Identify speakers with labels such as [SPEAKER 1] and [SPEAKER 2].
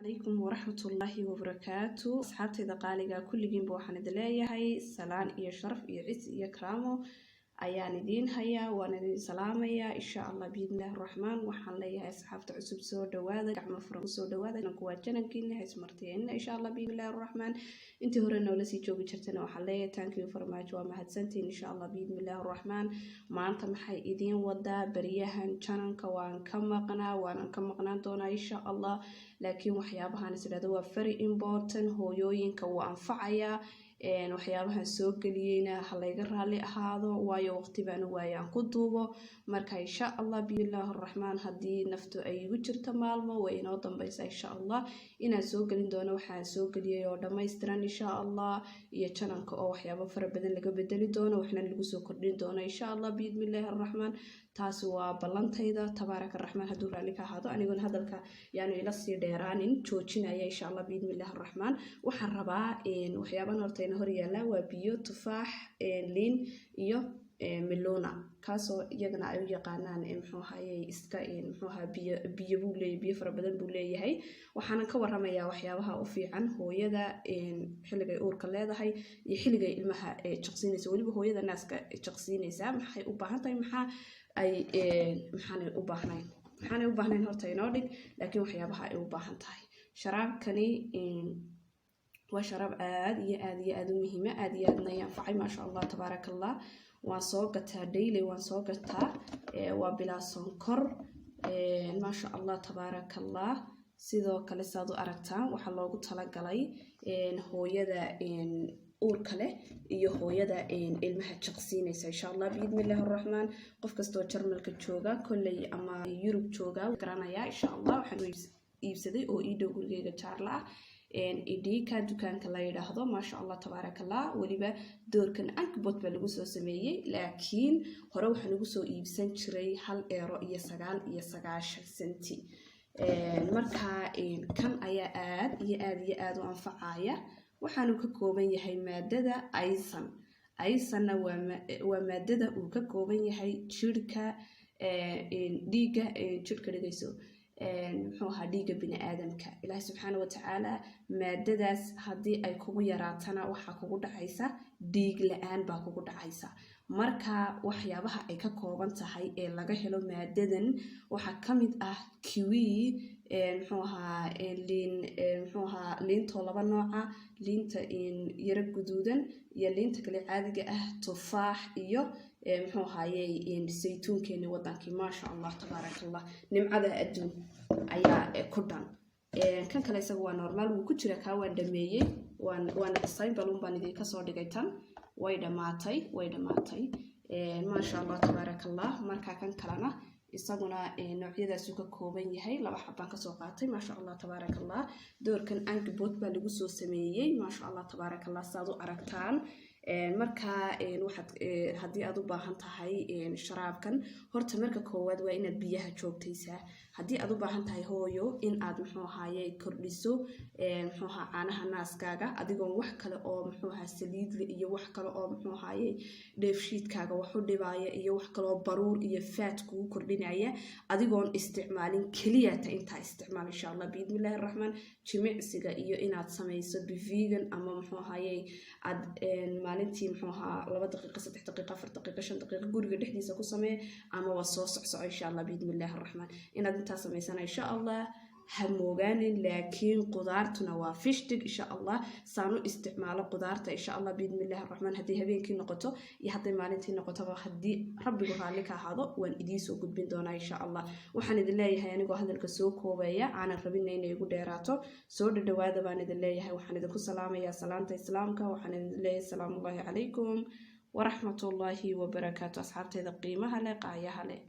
[SPEAKER 1] Calaykum waraxmatullaahi wabarakaatu. Asxaabtayda qaaliga kulligiinba waxaan idin leeyahay salaan iyo sharaf iyo cis iyo karaamo ayaan idiin hayaa, waan idin salaamayaa, insha Allah biidnillahi raxmaan. Waxaan leeyahay asxaabta cusub, soo dhawaada, gacmo furan soo dhawaada. Waa janankiina haysmartiyeenna, insha Allah biidnillahi raxmaan. Intii hore noola sii joogi jirtana waxaan leeyahay thank you very much, waa mahadsantiin, insha Allah biidnillahi raxmaan. Maanta maxay idiin wadaa? Baryahan jananka waan ka maqnaa, waanan ka maqnaan doonaa, insha Allah, laakiin waxyaabahan is idhahdo waa very important, hooyooyinka wuu anfacayaa. Waxyaabahan soo geliyeyna ha layga raalli ahaado, waayo waqti baan waaye aan ku duubo. Marka insha Allah biidnillaahi araxmaan, haddii naftu ay igu jirto, maalmo way inoo dambeysa, insha Allah, inaan soo gelin doono waxaan soo geliyay oo dhammaystiran, insha Allah, iyo jananka oo waxyaabo fara badan laga bedeli doono, waxna lagu soo kordhin doono, insha Allah biidnillaahi araxmaan. Taasi waa ballantayda, tabaaraka raxmaan, hadduu raalli ka ahaado. Aniguna hadalka yaanu ila sii dheeraanin, joojinaya, insha Allah biidnillaahi araxmaan. Waxaan rabaa waxyaabahan horta ina hor yaalla waa biyo, tufaax, liin iyo melona, kaasoo iyagana ay u yaqaanaan, muxuu ahaye, iska muxuu ahaa, biyo biyo buu leeyahay, biyo fara badan buu leeyahay. Waxaanan ka waramayaa waxyaabaha u fiican hooyada xilligay uurka leedahay iyo xilligay ilmaha jaqsiinaysa, weliba hooyada naaska jaqsiinaysa. Maxay u baahan tahay, maxaa ay maxaanay u baahnayn? Maxaanay u baahnayn horta inoo dhig, laakiin waxyaabaha ay u baahan tahay. Sharaabkani waa sharaab aad iyo aad iyo aad u muhiima, aad iyo aadna anfacay, maasha Allah tabaaraka Allah. Waan soo gataa daily, waan soo gataa. Waa bilaa sonkor, maasha Allah tabaaraka Allah. Sidoo kale, saad u aragtaan, waxaa loogu talagalay hooyada uurka leh iyo hooyada ilmaha jaqsiinaysa, insha Allah biidnillahi araxmaan. Qof kastoo Jarmalka jooga kolley ama Yurub jooga garanaya, insha Allah. Waxaan iibsaday oo ii dhow gurigeyga jaarla ah, Edeka dukaanka la yidhaahdo, maasha Allah tabaaraka Allah. Weliba doorkan Angebot baa lagu soo sameeyey, laakiin hore waxaan ugu soo iibsan jiray 1 euro iyo 99 senti. Marka kan ayaa aad iyo aad iyo aada u anfacaya. Waxaanu ka kooban yahay maadada Eisen. Eisenna waa maadada uu ka kooban yahay jirhka, dhiigga jirhka dhigayso, muxuu ahaa, dhiigga bini aadamka. Ilaahi subxaana watacaala maadadaas haddii ay kugu yaraatana, waxaa kugu dhacaysa dhiig la-aan baa kugu dhacaysa. Marka waxyaabaha ay ka kooban tahay ee laga helo maadadan waxaa kamid ah kiwi, muxuu ahaa, liin, muxuu ahaa, liintoo laba nooca, liinta yaro guduudan iyo liinta kale caadiga ah, tufaax iyo, muxuu ahaaye, saytuunkeeni wadankii, maasha Allah tabaaraka Allah. Nimcada adduun ayaa ku dhan. Kan kale isaga waa normal, wuu ku jira. Kaa waan dhameeyey, waan example baan idinka soo dhigay. Tan way dhamaatay, way dhamaatay, maasha Allah tabaaraka Allah. Marka kan kalena isaguna noocyadaasuu ka kooban yahay, laba xabaan kasoo qaatay, maasha Allah tabaaraka Allah. Doorkan Angebot baa lagu soo sameeyey, maasha Allah tabaaraka Allah, saad u aragtaan. Marka waxaad haddii aad u baahan tahay sharaabkan, horta marka koowaad waa inaad biyaha joogtaysaa. Haddii aad u baahan tahay, hooyo, in aad, muxuu ahaaye, kordhiso, muxuu ahaa, caanaha naaskaaga, adigoon wax kale oo, muxuu ahaa, saliidle iyo wax kale oo, muxuu ahaaye, dheefshiidkaaga wax u dhibaya iyo wax kale oo baruur iyo faat kugu kordhinaya adigoon isticmaalin, keliyata intaa isticmaal, insha Allah biidnillahi araxmaan. Jimicsiga iyo inaad samayso Bewegung ama, muxuu ahaaye, aad maalintii, muxuu ahaa, 2 daqiiqo, 3 daqiiqo, 4 daqiiqo, 5 daqiiqo guriga dhexdiisa ku samee ama waa soo socsoco, insha Allah biidnillahi araxmaan. Inaad intaa samaysana, insha Allah, ha moogaanin. Laakiin qudaartuna waa wichtig, insha Allah. Saan u isticmaalo qudaarta, insha Allah biidnillahi araxmaan, haddii habeenkii noqoto iyo hadday maalintii noqotoba, haddii Rabbigu raalli ka ahaado, waan idiin soo gudbin doonaa, insha Allah. Waxaan idin leeyahay, anigoo hadalka soo koobaya, aanan rabina inay igu dheeraato, soo dhadhawaada baan idin leeyahay. Waxaan idinku salaamayaa salaanta Islaamka. Waxaan idin leeyahay asalaamullahi calaykum waraxmatullaahi wabarakaatu, asxaabteeda qiimaha leh, qaayaha leh.